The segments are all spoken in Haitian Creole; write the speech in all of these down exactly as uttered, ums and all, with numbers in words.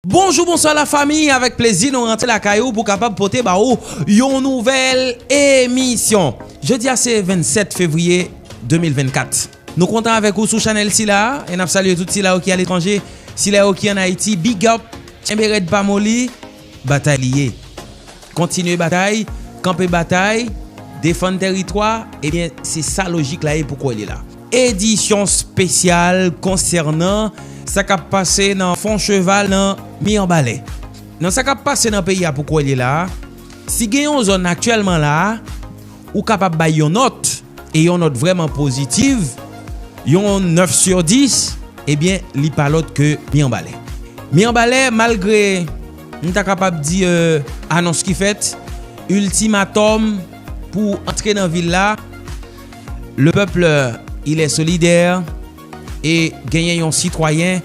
Bonjou, bonswa lafanmi, avèk plezi nou rantre lakay ou pou kapab pote ba ou yon nouvèl emisyon. Jodi a se vennsèt fevriye de mil vennkat. Nou kontan avèk ou sou chanèl sila a, e n ap salye tout sila yo ki aletranje, sila yo ki ann Ayiti, big up, kenbe rèd pa moli, batay li ye. Kontinye batay, kanpe batay, defann tèritwa, ebyen, se sa lojik la ye pou kwè li la. Edisyon espesyal konsènan sa k ap pase nan Foncheval nan Mibalè. Nan sa k ap pase nan peyi a pou kwè li la, si gen yon zòn aktyèlman la, ou kapab bay yon nòt, e yon nòt vrèman pozitiv, yon nèf sur dis, ebyen, li pa lòt ke Mibalè. Mibalè, malgre, m ta kapab di, euh, anons ki fèt, iltimatòm pou antre nan vil la, le peuple, il est solidaire, e genyen yon sitwayen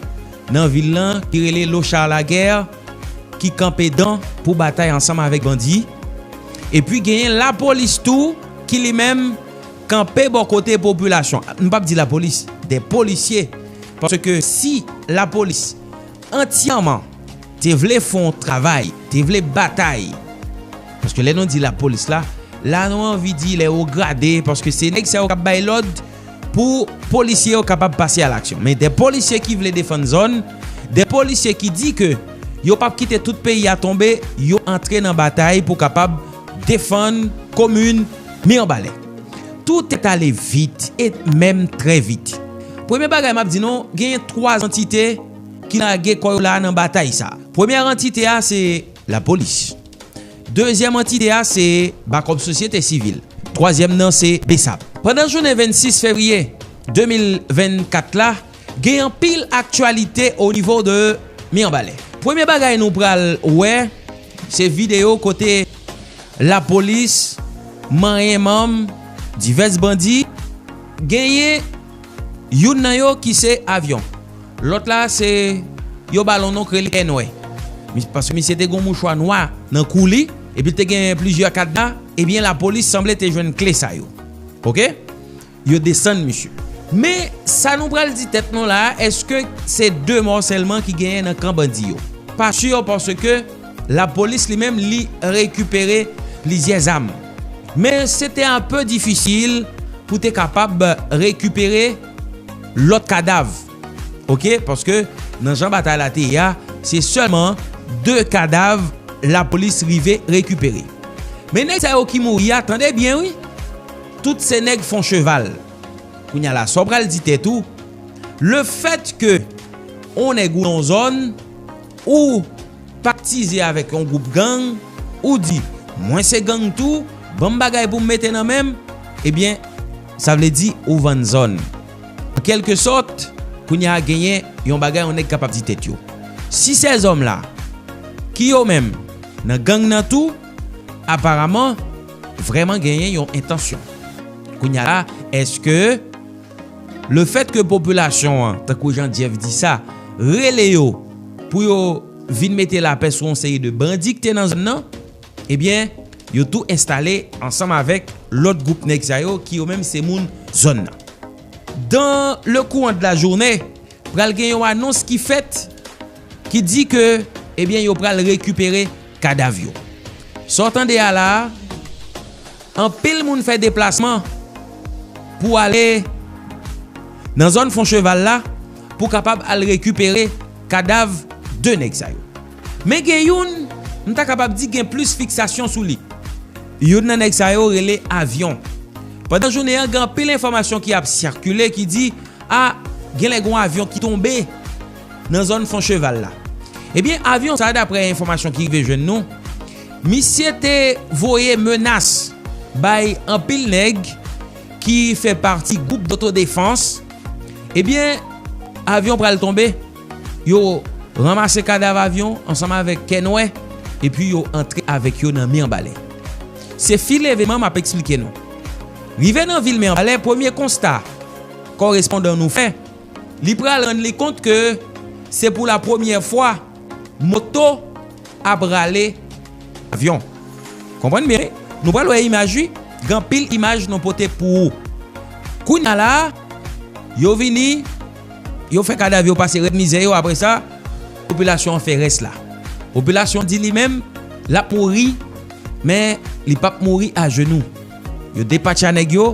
nan vil lan ki rele Lochard Laguerre, ki kanpe dan pou batay ansanm avèk bandi. Epi genyen lapolis tou ki li menm kanpe bò kote popilasyon. M p ap di lapolis, de polisye. Paske si lapolis antyèman te vle fè yon travay, te vle batay, paske lè nou di lapolis la, la nou anvi di lè wo grade, paske se nèg sa yo k ap bay lòd pou polisye yo kapab pase a laksyon. Men de polisye ki vle defann zòn, de polisye ki di ke yo p ap kite tout peyi a tonbe, yo antre nan batay pou kapab defann komin Mibalè. Tout est allé vite, e menm trè vit. Premye bagay m ap di nou, genyen twa antite ki lage kò yo la nan batay sa. Premyè antite a se lapolis. Dezyèm antite a se bakòp sosyete sivil. Twazyèm nan se BSAP. Pandan jounen vennsis fevriye de mil vennkat la, gen anpil aktyalite o nivo de Mibalè. Premye bagay nou pral wè, se videyo kote lapolis manyen manm divès bandi. Genyen youn nan yo ki se Avyon. Lòt la se, yo ba l yon non k rele Kè Nwè. Mi- Paske misye te gen yon mouchwa nwa nan kou li, epi l te gen plizyè kadna, ebyen lapolis sanble te jwenn kle sa yo. Oke? Yo desann misye. Men sa nou pral di tèt nou la a, èske se de mò sèlman ki genyen nan kan bandi yo? Pa si, paske lapolis li menm li rekipere plizyè zam. Men se te enpe difisil pou te kapab rekipere lòt kadav. Oke? Paske nan jan batay la te ye a, se sèlman de kadav lapolis rive rekipere. Men nèg sa yo ki mouri a, tande byen wi, tout se nèg Foncheval. Kounye a la, sa w pral di tèt ou, lefèt ke on nèg ou nan yon zòn, ou paktize avèk yon gwoup gang, ou di, mwen se gang tou, ban m bagay pou m mete nan men m, ebyen, sa vle di ou vann zòn. An kèlke sòt, kounye a genyen yon bagay yon nèg kapab di tèt yo. Si sèzòm la, ki yo menm, nan gang nan tou, aparaman, vrèman genyen yon entansyon. Kounye a la, èske lefèt ke popilasyon an, tankou jan Jeff di sa, rele yo pou yo vin mete lapè sou yon seri de bandi ki te nan zòn nan, ebyen, yo tou enstale ansanm avèk lòt gwoup nèg sa yo ki yo menm se moun zòn nan. Dan le kouran de la jounen, pral gen yon anons ki fèt ki di ke, ebyen, yo pral rekipere kadav yo. Sa w tande a la a, anpil moun fè deplasman pou ale nan zòn Foncheval la pou kapab al rekipere kadav de nèg sa yo. Men gen youn, m ta kapab di gen plis fiksasyon sou li. Youn nan nèg sa yo rele Avyon. Pandan jounen an, gen anpil enfòmasyon ki ap sikile ki di, a, genlè gen yon avyon ki tonbe nan zòn Foncheval la. Ebyen, avyon sa, daprè enfòmasyon ki rive jwenn nou, misye te voye menas bay anpil nèg ki fè pati gwoup dotodefans. Ebyen, avyon pral tonbe. Yo ranmase kadav avyon ansanm avèk Kè Nwè, epi yo antre avèk yo nan Mibalè. Se fil evènman m ap eksplike nou. Rive nan vil Mibalè, premye konsta korespondan nou fè, li pral rann li kont ke se pou la premyè fwa moto ap rale avyon. Konprann byen, nou pral wè imaj wi, gen anpil imaj nou pote pou ou. Kounye a la, yo vini, yo fè kadav yo pase rèd mizè yo, apre sa, popilasyon an fè rès la. Popilasyon di li menm, l ap mouri, men li p ap mouri ajenou. Yo depatcha nèg yo,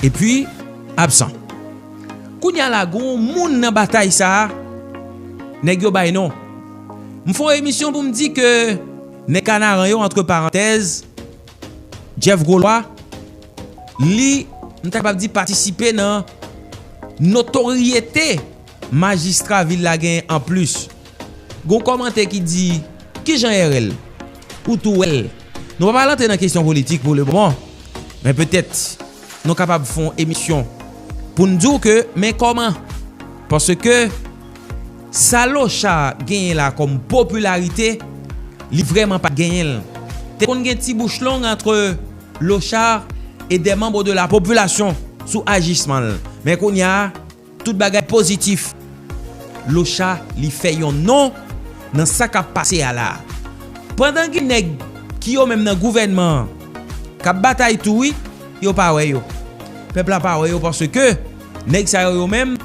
epi absan. Kounye a la, gen yon moun nan batay sa a, nèg yo bay non. M fè yon emisyon pou m di ke nèg Kanaran yo, antre parantèz, Jeff Golois, li, m ta kapab di, patisipe nan notoryete majistra vil la genyen anplis. Gon kòmantè ki di, kijan R L? Ou tou wè l? Nou pa pral antre nan kesyon politik pou le moman, men petèt nou kapab fè yon emisyon pou n di w ke, men kòman? Paske sa Lochard genyen la kòm popilarite, li vrèman pa t genyen l. Te konn gen ti bouch long antre Lochard e des membres de la population sou ajisman l. Men kounye a, tout bagay pozitif. Lochard, li fè yon non nan sa k ap pase a la. Pandan gen nèg ki yo menm nan gouvènman an k ap batay tou wi, yo pa wè yo. Pèp la pa wè yo paske nèg sa yo yo menm,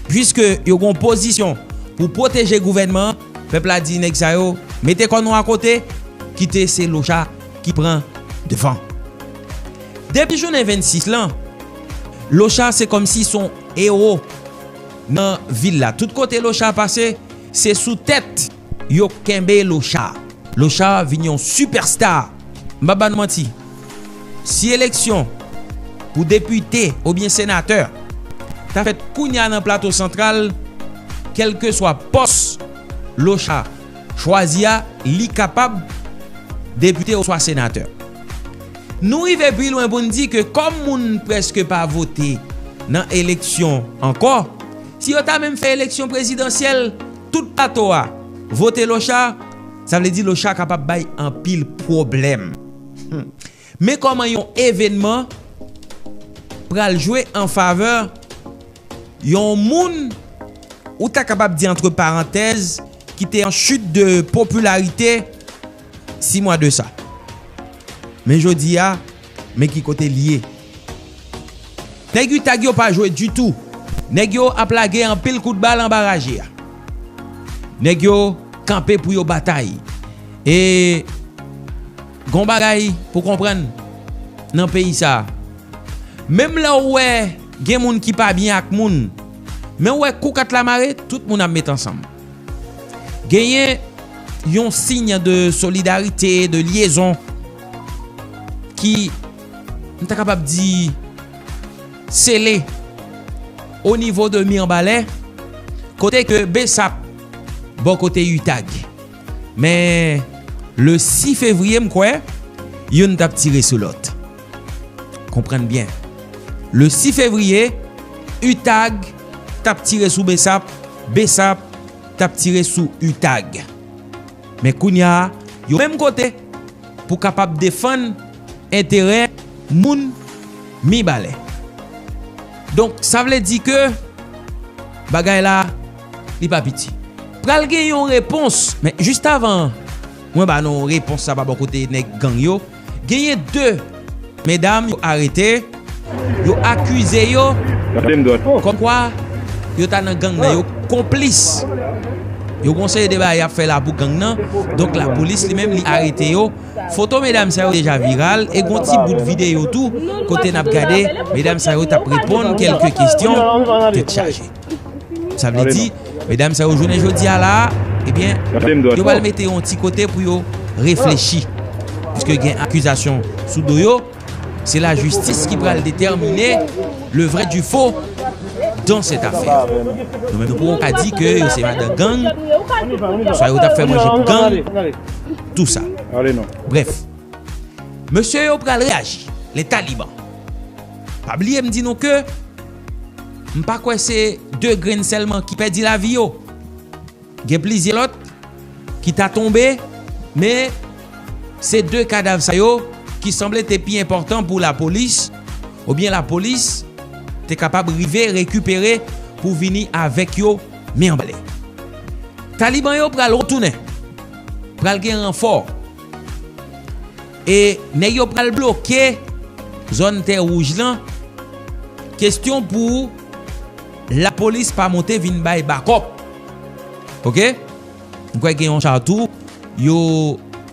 piske yo gen yon pozisyon pou pwoteje gouvènman an, pèp la di nèg sa yo, mete kò nou akote, kite se Lochard ki pran devan. Depi jounen vennsis lan, Lochard se kòmsi se yon ewo nan vil la. Tout kote Lochard pase, se sou tèt yo kenbe Lochard. Lochard vin yon sipèsta. M pa ba nou manti. Si eleksyon pou depite oubyen senatè ta fèt kounye a nan Plato Santral, kèlkeswa pòs Lochard chwazi a, li kapab depite oswa senatè. Nou rive pi lwen pou n di ke kòm moun prèske pa vote nan eleksyon ankò, si yo ta menm fè eleksyon prezidansyèl, tout plato a vote Lochard, sa vle di Lochard kapab bay anpil pwoblèm. Hmm. Men kòman yon evènman pral jwe an favè yon moun, ou ta kapab di antre parantèz, ki te an chit de popilarite sis mwa de sa. Men jodi a, men ki kote l ye. Nèg UTAG yo pa jwe ditou. Nèg yo ap lage anpil kout bal anba raje a. Nèg yo kanpe pou yo batay. E gon bagay pou konprann nan peyi sa a. Menm lè w wè gen moun ki pa byen ak moun, men w wè kou kat la mare, tout moun ap met ansanm. Genyen yon siy de solidarite, de lyezon ki, m ta kapab di, sele o nivo de Mibalè, kote ke Besap bò kote UTAG. Men, le sis fevriye, m kwè, youn t ap tire sou lòt. Konprann byen. Le sis fevriye, UTAG t ap tire sou Besap, Besap t ap tire sou UTAG. Men kounye a, yo menm kote pou kapab defann enterè moun Mibalè. Donk, sa vle di ke bagay la, li pa piti. Pral gen yon repons, men jis avan mwen ba nou repons sa pa bò kote nèg gang yo, genyen de medam yo arete, yo akize yo kòmkwa yo ta nan gang nan, yo konplis. Yo gon seri de bagay y ap fè la pou gang nan. Donk, lapolis li menm, li arete yo. Foto medam sa yo deja viral e gon ti bout videyo tou kote n ap gade medam sa yo t ap reponn kèlke kesyon tèt chaje. Sa vle di, medam sa yo jounen jodi a la, ebyen, yo pral mete yon ti kote pou yo reflechi. Piske gen akizasyon sou do yo, se lajistis ki pral detèmine le vrai du faux dans cette affaire. Nou menm nou poko ka di ke yo se madan gang, swa yo t ap fè manje pou gang, tou sa. Brèf, mesye yo pral reyaji, les talibans. Pa bliye m di nou ke m pa kwè se de grenn sèlman ki pèdi lavi yo. Gen plizyè lòt ki ta tonbe, men se de kadav sa yo ki sanble te pi enpòtan pou lapolis, oubyen lapolis te kapab rive rekipere pou vini avèk yo men anbalè. Taliban yo pral retounen, pral gen ranfò. E nèg yo pral bloke zòn tè wouj lan. Kesyon pou lapolis pa monte vin bay bakòp. Oke? M kwè gen yon cha tou, yo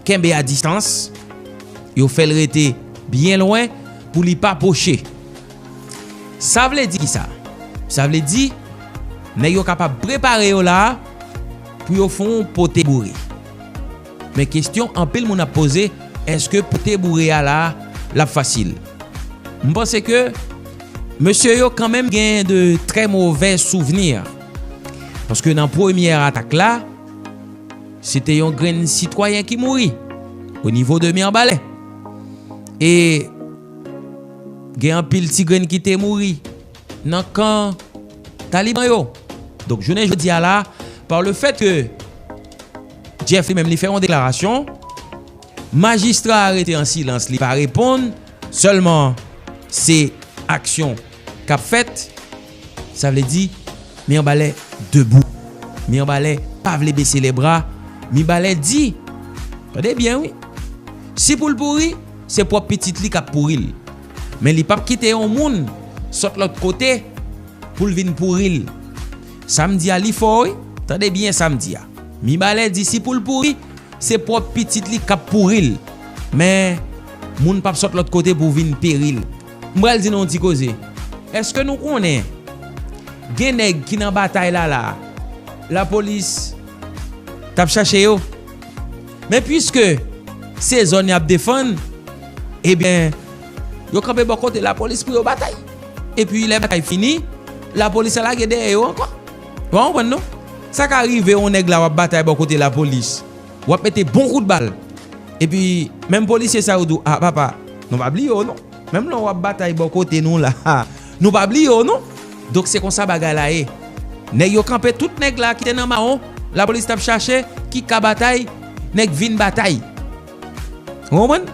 kenbe a distans, yo fè l rete byen lwen pou li pa pwoche. Sa vle di kisa? Sa vle di, nèg yo kapab prepare yo la pou yo fè yon pote boure. Men kesyon anpil moun ap poze, èske pote boure a la, l ap fasil? M panse ke mesye yo kanmenm gen de trè movè souvni. Paske nan premyè atak la, se te yon grenn sitwayen ki mouri o nivo de Mibalè. E gen anpil ti grenn ki te mouri nan kan taliban yo. Donk, jounen jodi a la, pa le fèt ke Jeff li menm li fè yon deklarasyon, majistra a rete an silans, li pa reponn, sèlman se aksyon k ap fèt, sa vle di, Mibalè debou. Mibalè pa vle bese lè bra. Mibalè di, tande byen wi, si pou l pouri, se pwòp pitit li k ap pouri l. Men li p ap kite yon moun sot lòt kote pou l vin pouri l. Sa m di a li fò wi, tande byen sa m di a. Mibalè di si pou l pouri, se pwòp pitit li k ap pouri l. Men, moun p ap sot lòt kote pou vin peri l. M pral di nou yon ti koze. Èske nou konnen gen nèg ki nan batay la la, lapolis t ap chache yo? Men piske se zòn y ap defann, ebyen, yo kanpe bò kote lapolis pou yo batay. Epi lè batay fini, lapolis a lage dèyè yo ankò. Ou konprann non? Sa ka rive yon nèg la w ap batay bò kote lapolis. W ap mete bon kout bal. Epi, menm polisye sa yo di w, a papa, nou pa bliye w non. Menm lè w ap batay bò kote nou la, nou pa bliye w non. Donk se konsa bagay la ye. Nèg yo kanpe tout nèg la ki te nan mawon, lapolis t ap chache, ki ka batay, nèg vin batay. Ou konprann?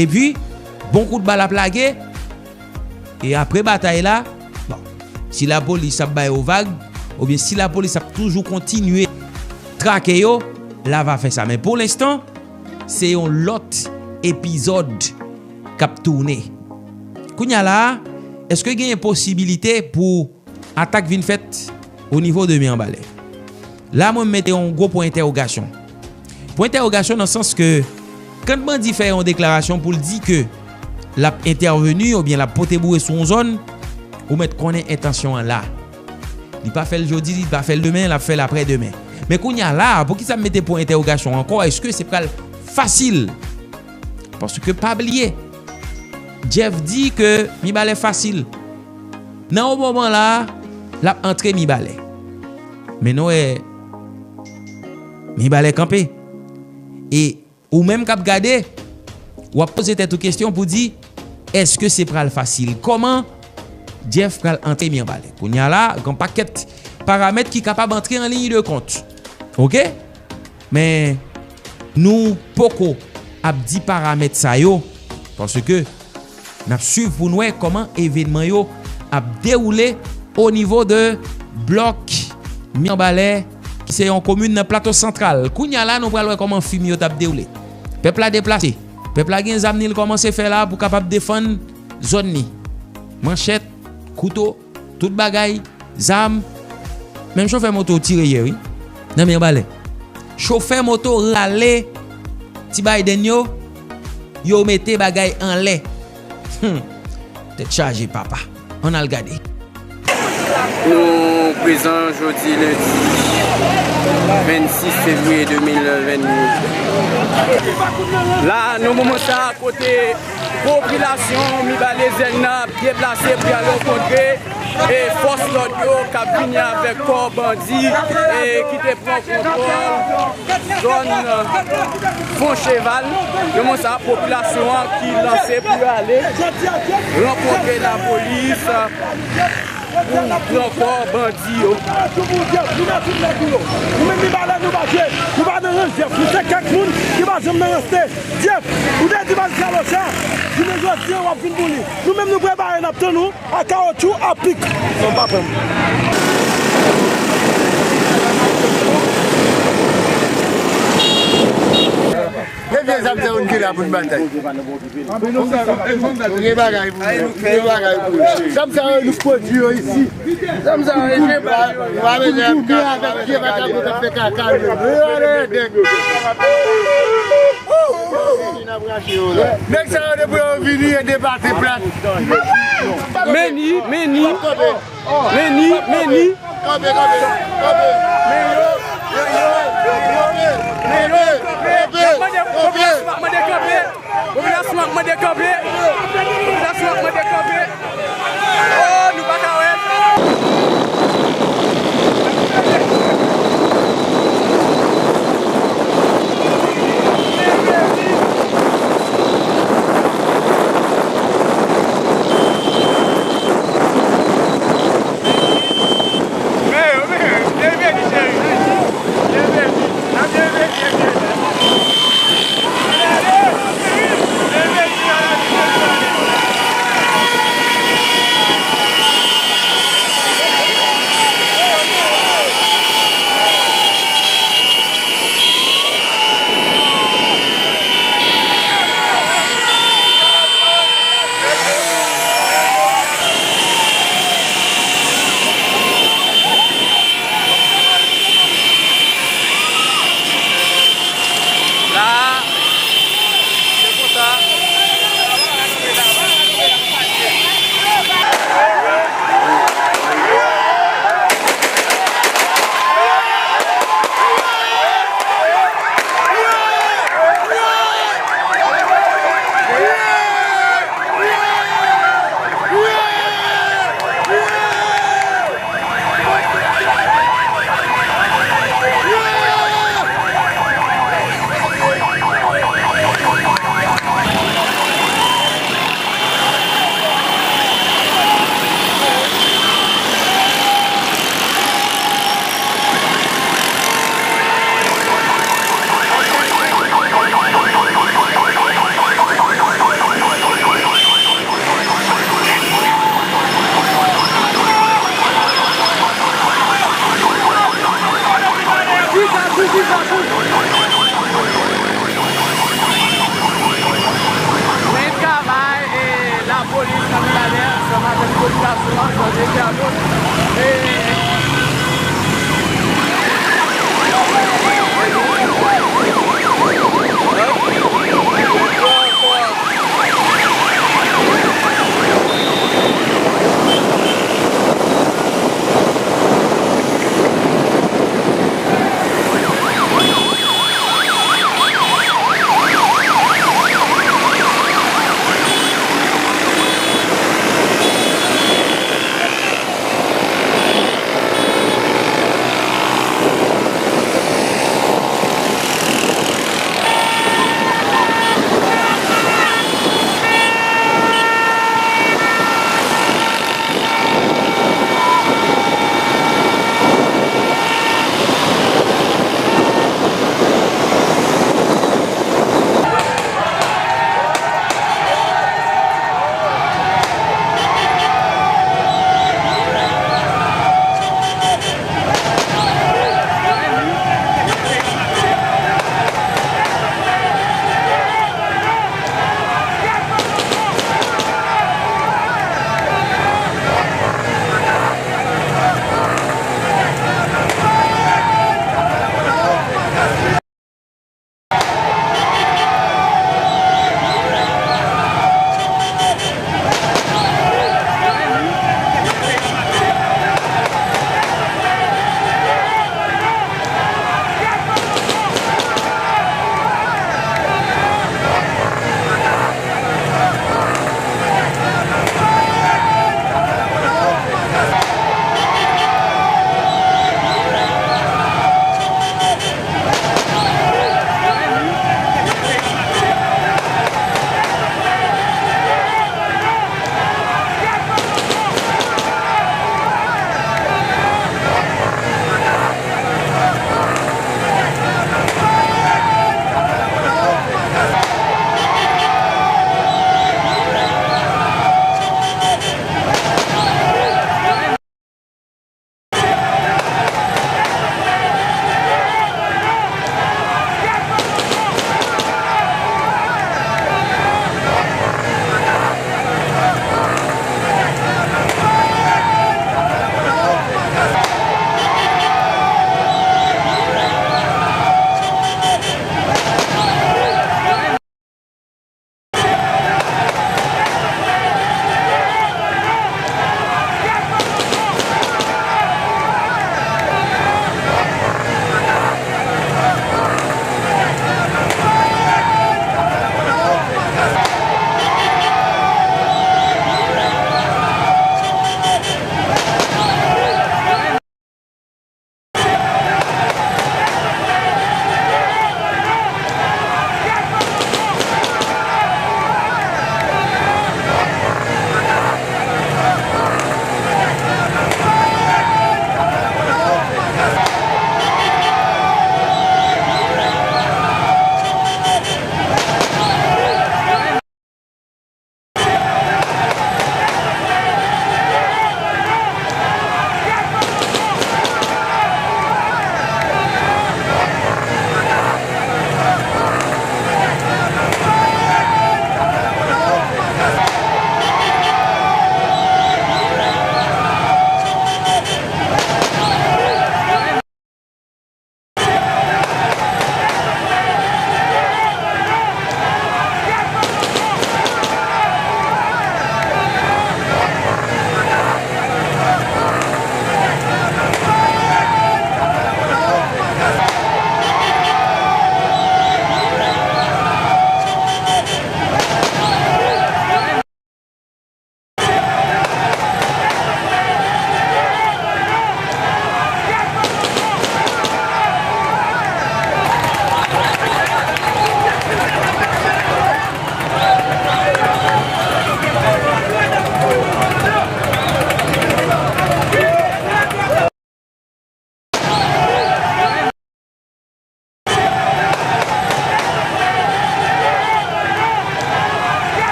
Epi, bon kout bal ap lage, e apre batay la, bon, si lapolis ap ba yo vag, oubyen si lapolis ap toujou kontinye trake yo, la va fè sa. Men pou lenstan, se yon lòt epizòd k ap tounen. Kounye a la, èske gen posibilite pou atak vin fèt o nivo de Mibalè? La, mwen mete yon gwo pwen entèwogasyon. Pwen entèwogasyon nan sans ke, kan bandi fè yon deklarasyon pou l di ke l ap entèveni oubyen l ap pote boure sou yon zòn, ou mèt konnen entansyon an la. Li pa fè l jodi, li pa fè l demen, l ap fè l aprè demen. Men kounye a la, poukisa m mete pwen entèwogasyon ankò? Èske se pral fasil? Paske pa bliye, Jeff di ke Mibalè fasil. Nan yon moman la, l ap antre Mibalè. Men nou wè, Mibalè kanpe. E ou menm k ap gade, w ap poze tèt ou kesyon pou di, èske se pral fasil? Kòman Jeff pral antre Mibalè? Kounye a la, gen pakèt paramèt ki kapab antre an liy de kont. Oke? Men nou poko ap di paramèt sa yo, paske n ap swiv pou n wè kòman evènman yo ap dewoule o nivo de blòk Mibalè, ki se yon komin nan Plato Santral. Kounye a la, nou pral wè kòman fim yo t ap dewoule. Pèp la deplase. Pèp la gen zam li, l kòmanse fè la pou kapab defann zòn li. Manchèt, kouto, tout bagay, zam. Menm chofè moto tire yè, wi. Nan Mibalè. Chofè moto rale ti Biden yo, yo mete bagay anlè. Hmm. Tèt chaje, papa. Ann al gade. Nou prezan jodi lendi vennsis fevriye de mil vennde. La, nan moman sa, kote popilasyon Mibalè zèn nan ap deplase pou y al rankontre e fòs lòd yo k ap vini avèk kò bandi e ki te pran kontwòl zòn Fon Cheval. Nan moman sa, popilasyon an ki lanse pou y ale rankontre lapolis pou pran kò bandi yo. Nou menm Mibalè, nou pa jwe, nou pa nan rans Jeff, nou se kèk moun ki pa janm nan rans te Jeff. Ou te di bandi Kalocha, jounen jodi a w ap vin pou li. Nou menm nou prepare, n ap tann ou a kawotchou, a pik. Fò pa pran. Zam sa yo n ki la pou n batay. Nou gen bagay pou nou. Nou gen bagay pou nou. Zam sa yo nou pwodui yo isi. Zam sa yo nou pwodui yo. Pa bezwen ap goumen avèk vye vakabon k ap fè kaka yo. Yo ale dèk. Nèg sa yo depi yo vini yo debate plat. Meni, meni. Meni, meni. Kanpe, kanpe, kanpe. Men yo, men yo, men yo, men yo, kanpe. Y ap mande, popilasyon ap mande kanpe. Popilasyon ap mande kanpe. Popilasyon ap mande kanpe. Oh, nou pa ka wè.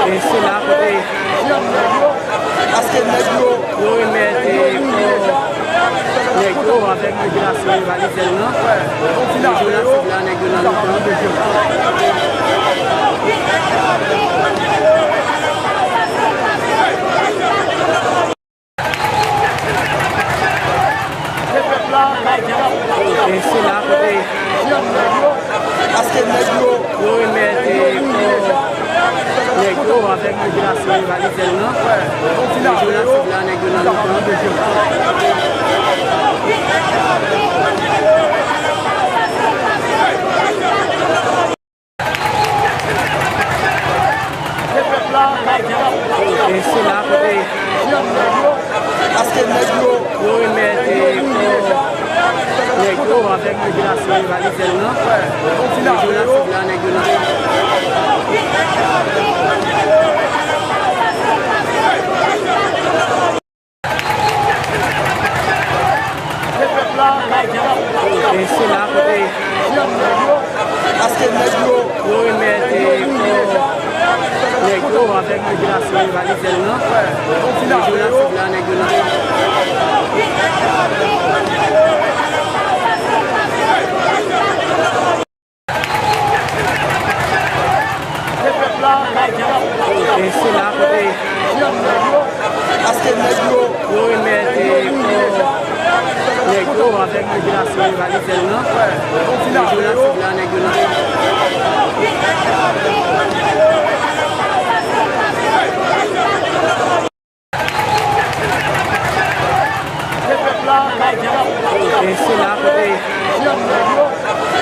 E se la kote paske nèg yo, yo remèt kò nèg yo avèk popilasyon rivalizè l lan. Nèg yo nan sila, nèg yo nan mitan. E se la kote paske nèg yo, yo remèt kò nèg yo avèk popilasyon rivalizè l lan. Nèg yo nan sila, nèg yo nan mitan. E se la kote paske nèg yo, yo remèt kò nèg yo avèk popilasyon rivalizè l lan. Nèg yo nan sila, nèg yo nan mitan. E se la kote paske nèg yo, yo remèt kò nèg yo avèk popilasyon rivalizè l lan. Nèg yo nan sila, nèg yo nan mitan. E se la kote paske nèg yo, yo remèt kò nèg yo avèk popilasyon rivalizè l lan. Nèg yo nan sila, nèg yo nan mitan. E se la kote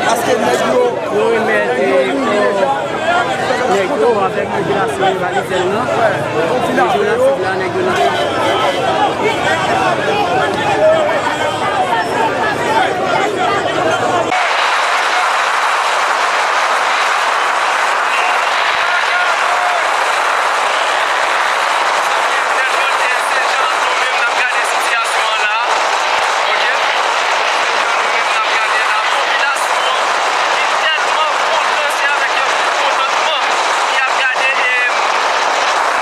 paske nèg yo, yo remèt kò nèg yo avèk popilasyon rivalizè l lan. Nèg yo nan sila, nèg yo nan mitan. Mezanmi, entènot, e se jan nou menm n ap gade sitiyasyon an la, oke? Se jan nou menm n ap gade la, popilasyon an ki tèlman kontan, se avèk yon kontantman y ap gade, e,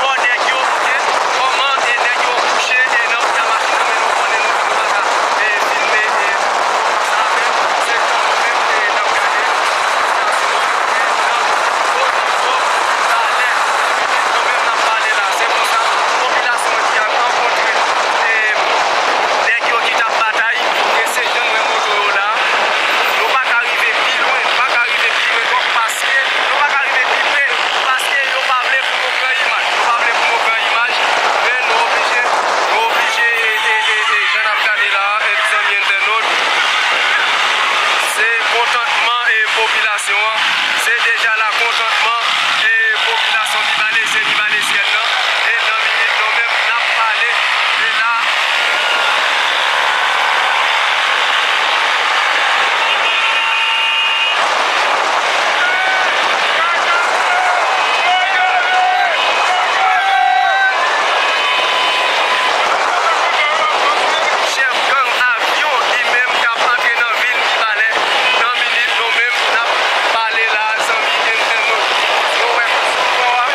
mò nèg yo, oke? Kòman, e, nèg yo kouche, e, nan pita machin nan, men nou konnen nou, nou pa ka, e, filme, e, sa, men se jan nou menm, e, n ap gade sitiyasyon an, e, nan Otan Pòp, Valè, Midi, nou menm n ap pale la. Se konsa, popilasyon an ki al rankontre, e, nèg yo ki t ap batay, e se jan n wè moto yo la. Nou pa ka rive pi lwen, nou pa ka rive pi lwen twòp paske, nou pa ka rive pi pre paske yo pa vle pou nou pran imaj. Yo pa vle pou nou pran imaj, men nou oblije, nou oblije, e, e, e, e, jan n ap gade la, e, zanmi entènot, se kontantman, e, popilasyon an, se deja la kontantman, e, popilasyon Mibalezyen, Mibalezyèn nan, e nan minit nou menm n ap pale, e la, chèf gang Avyon, li menm k ap antre nan vil Mibalè, nan minit nou menm n ap pale la, zanmi entènot. Nou wè kò a,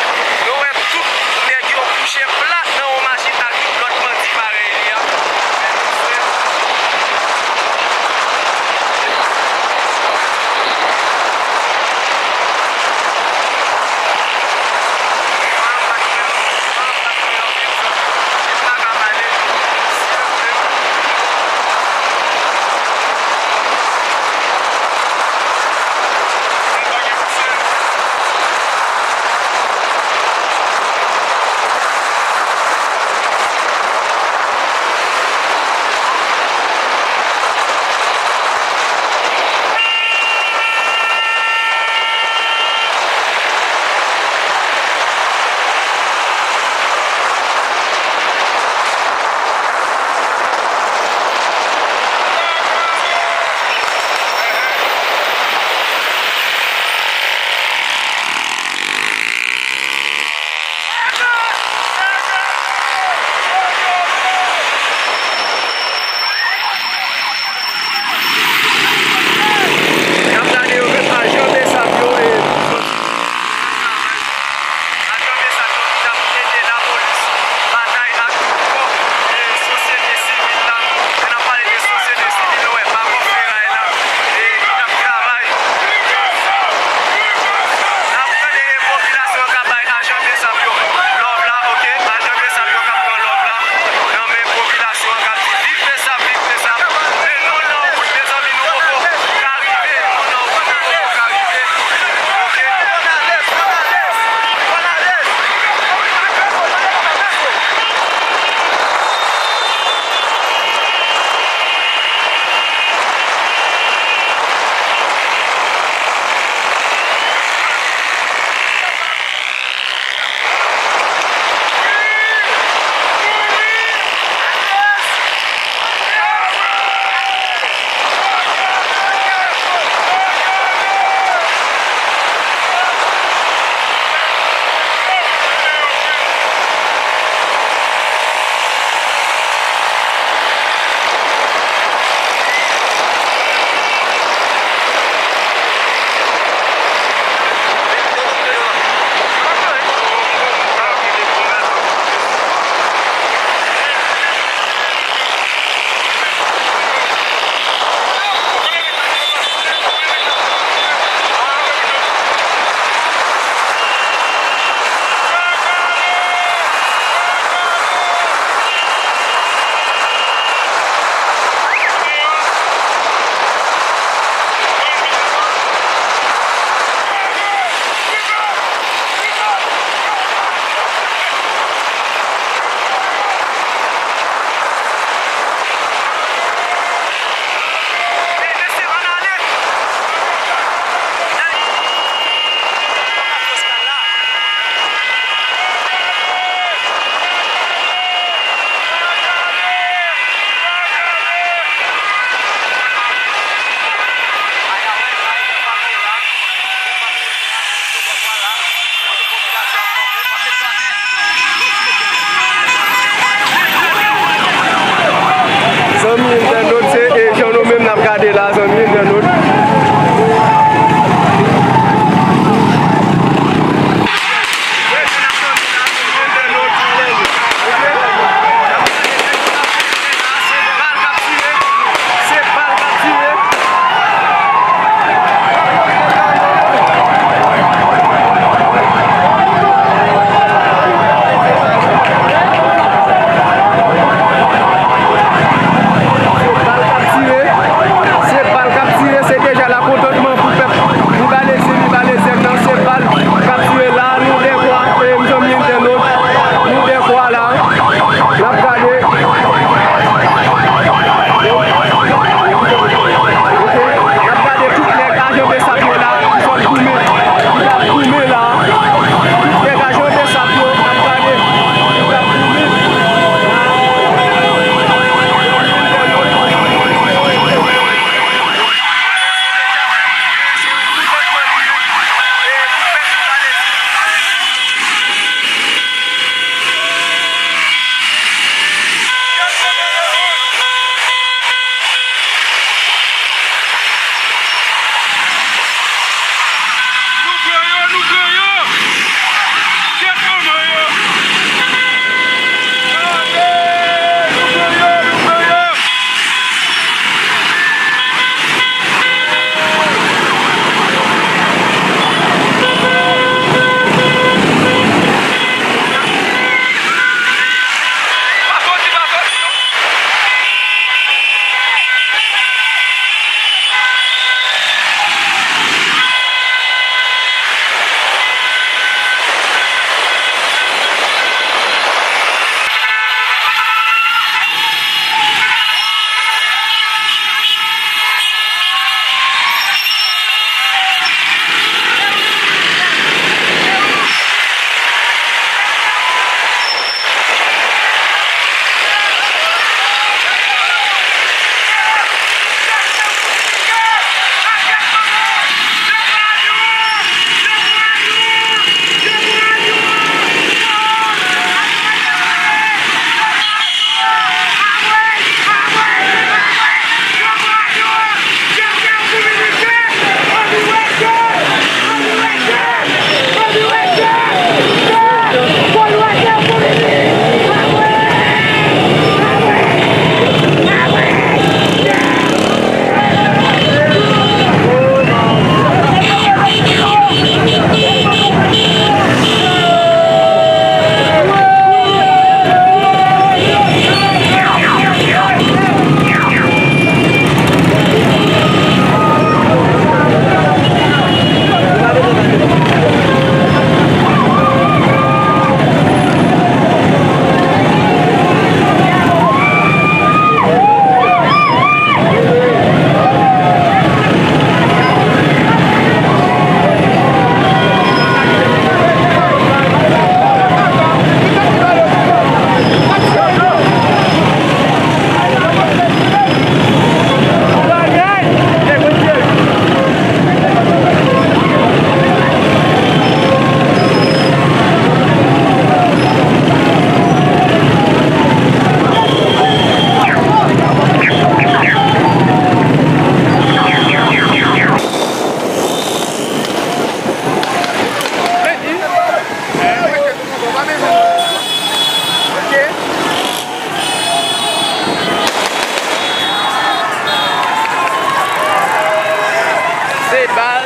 Se bal.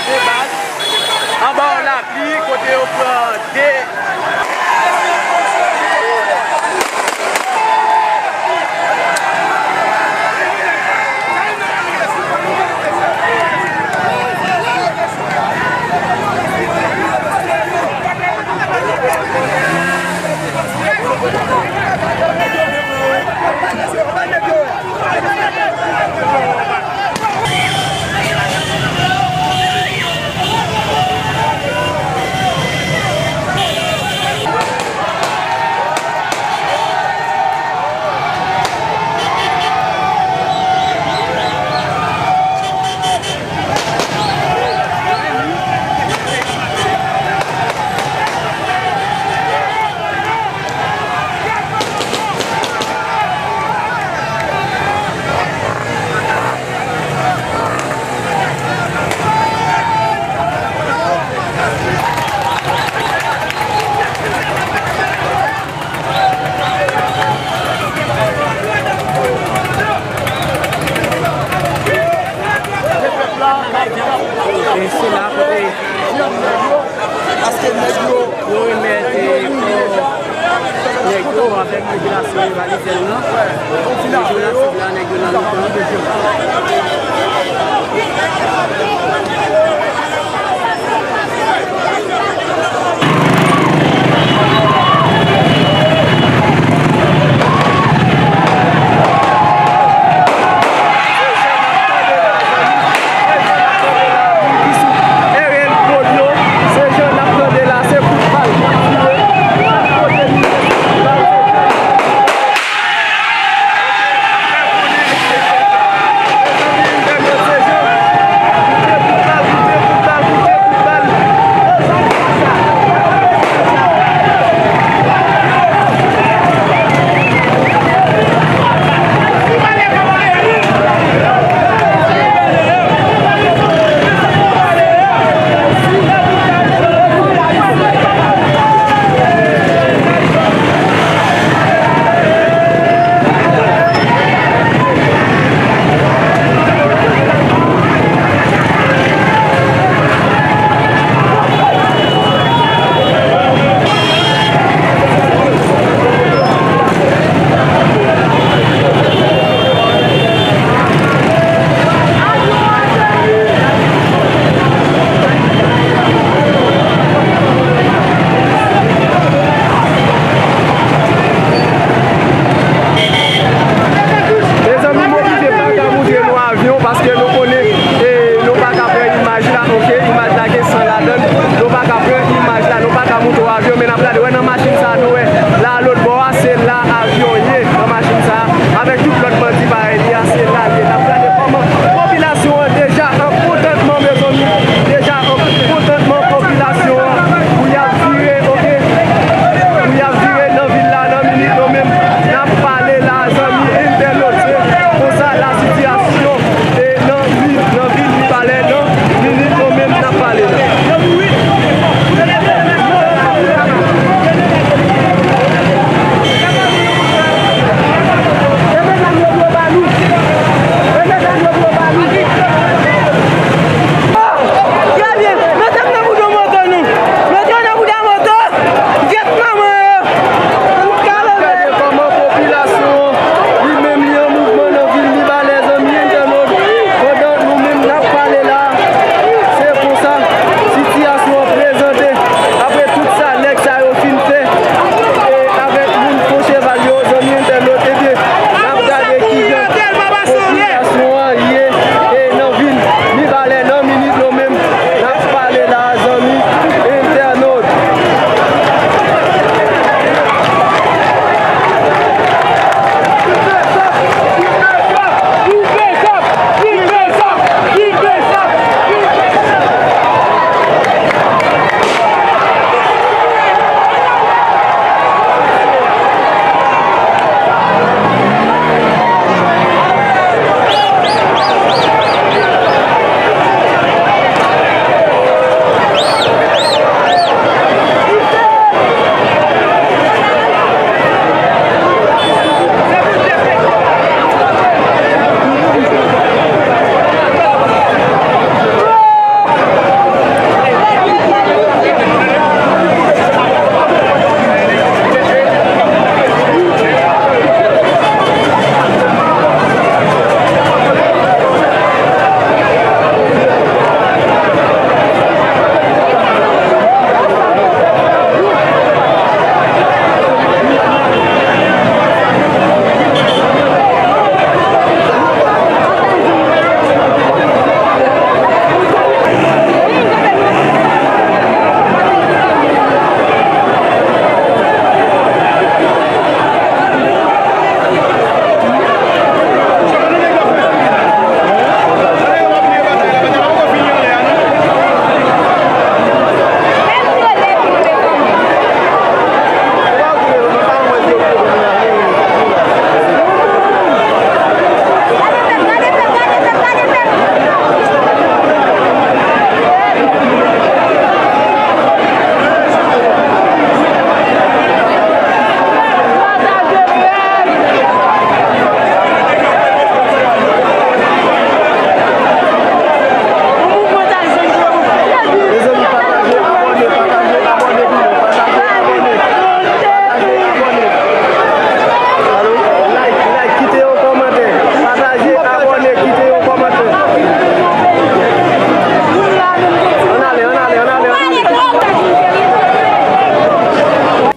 Se bal. Anba yon lapli, kote yo pran de. E se la kote yo remèt kò nèg yo avèk popilasyon rivalizè nou nan. Nèg yo nan sud la, nèg yo nan mitan.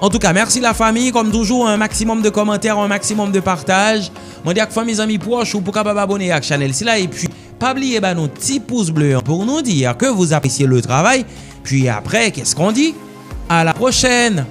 Antouka, mèsi la fami. Kòm toujou, un maximum de commentaires, un maximum de partage. Mande ak fanmi, zanmi pwòch ou pou kapab abone ak chanèl sila. Epi, pa bliye ba nou ti pous ble an pou nou di ke vous appréciez le travail. Puis après, qu'est-ce qu'on dit? À la prochaine!